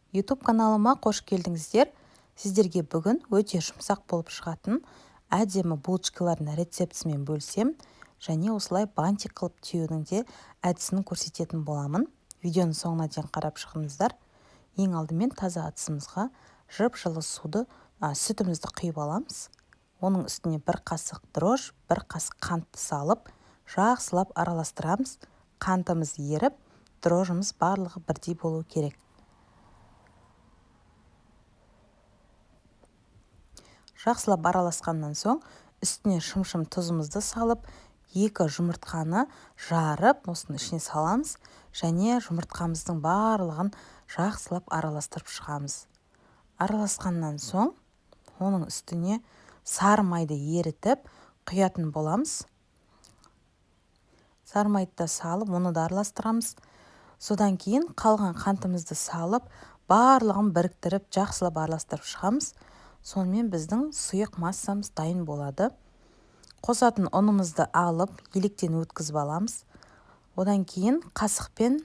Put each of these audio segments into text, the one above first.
YouTube каналыма қош келдіңіздер. Сіздерге бүгін өте жұмсақ болып шығатын әдемі булочкалардың рецептісімен бөлісемін және осылай бантик қылып түюдің де әдісін көрсететін боламын. Видеоның соңына дейін қарап шығыңыздар. Ең алдымен таза ыдысымызға жып-жылы суды, сүтімізді құйып аламыз. Оның үстіне бір қасық дрожж, бір қасық қантты салып, жақсылап араластырамыз. Қантымыз еріп, дрожжымыз барлығы бірдей болу керек. Жақсылап араласқаннан соң үстіне шымшым тұзымызды салып, 2 жұмыртқаны жарып, осының ішіне саламыз және жұмыртқамыздың барлығын жақсылап араластырып шығамыз. Араласқаннан соң оның үстіне сары майды ерітіп құятын боламыз. Сары майды да салып, оны да араластырамыз. Содан кейін қалған қантымызды салып, барлығын біріктіріп, жақсылап араластырып шығамыз. Сонымен біздің сұйық массамыз дайын болады. Қосатын ұнымызды алып, електен өткізіп аламыз. Одан кейін қасықпен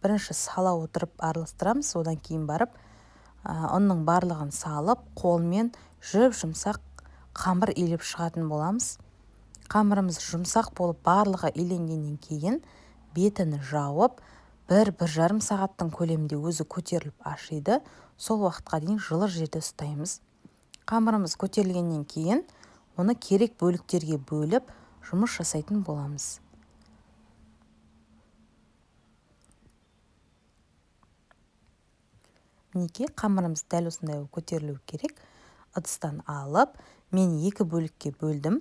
бірінші сала отырып араластырамыз. Одан кейін барып, ұнның барлығын салып, қолмен жұп-жұмсақ қамыр илеп шығатын боламыз. Қамырымыз жұмсақ болып барлығы иленгеннен кейін бетін жауып, бір жарым сағаттың көлемінде өзі көтеріліп ашиды. Сол уақытқа дейін жылы жерде ұстаймыз. Қамырымыз көтерілгеннен кейін оны керек бөліктерге бөліп жұмыс жасайтын боламыз. Мінекей, қамырымыз дәл осындай болып көтерілу керек. Ыдыстан алып, мен 2 бөлікке бөлдім.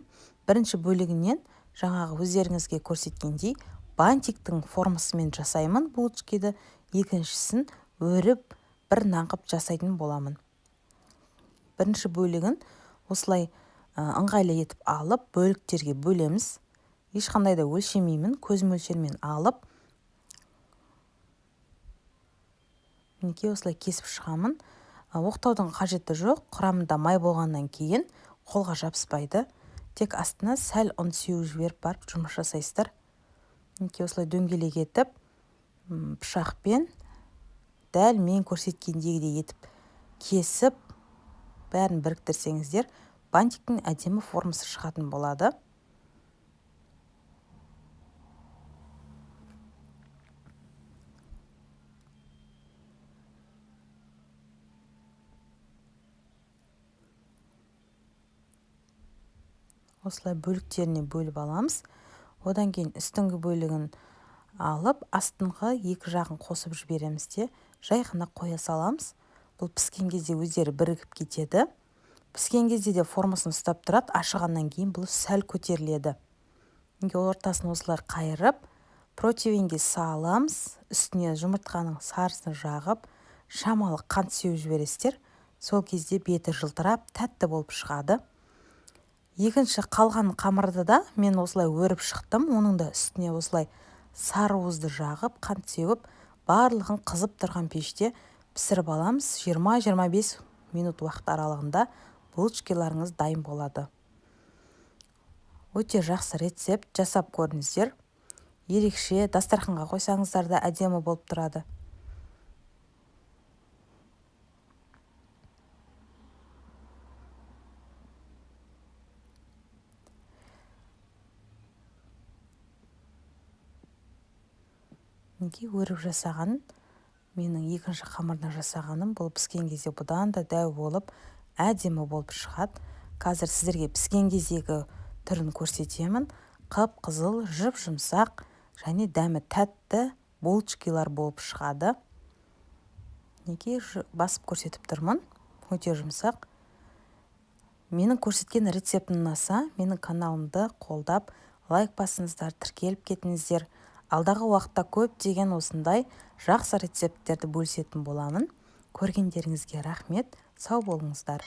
Бірінші бөлігінен жаңағы өздеріңізге көрсеткендей бантиктің формасымен жасаймын булочкиді, екіншісін өріп бір нан қып жасайтын боламын. Бірінші бөлігін осылай ыңғайлы етіп алып, бөліктерге бөлеміз. Ешқандай да өлшемеймін, көз мөлшерімен алып, мінекей осылай кесіп шығамын. Оқтаудың қажеті жоқ, құрамында май болғаннан кейін қолға жабыспайды. Тек астына сәл ұн сеуіп жіберіп барып жұмыс жасайсыздар. Мінекей осылай дөңгелек етіп, пышақпен дәл мен көрсеткендегідей етіп кесіп, бәрін біріктірсеңіздер, бантиктің әдемі формасы шығатын болады. Осылай бөліктеріне бөліп аламыз. Одан кейін үстіңгі бөлігін алып, астыңғы екі жағын қосып жібереміз де, жай ғана қоя саламыз. Бұл піскен кезде өздері бірігіп кетеді. Піскен кезде де формасын ұстап тұрады, ашығаннан кейін бұл сәл көтеріледі. Неге ортасын осылай қайырып, противенге саламыз, үстіне жұмыртқаның сарысын жағып, шамалы қант сеуіп жібересіздер. Сол кезде беті жылтырап, тәтті болып шығады. Екінші қалған қамырды да мен осылай өріп шықтым. Оның да үстіне осылай сары уызды жағып, қант сеуіп, барлығын қызып тұрған пеште пісіріп аламыз. Жиырма-жиырма бес минут уақыт аралығында булочкаларыңыз дайын болады. Өте жақсы рецепт, жасап көріңіздер. Ерекше дастарханға қойсаңыздар да әдемі болып тұрады. Мінекей өріп жасаған, менің екінші қамырдан жасағаным, бұл піскен кезде бұдан да дәу болып, әдемі болып шығады. Қазір сіздерге піскен кездегі түрін көрсетемін. Қып-қызыл, жұп-жұмсақ және дәмі тәтті булочкалар болып шығады. Мінекей басып көрсетіп тұрмын. Өте жұмсақ. Менің көрсеткен рецептім ұнаса, менің каналымды қолдап, лайк басыңыздар, тіркеліп кетіңіздер. Алдағы уақытта көптеген осындай жақсы рецепттерді бөлісетін боламын. Көргендеріңізге рахмет. Сау болыңыздар.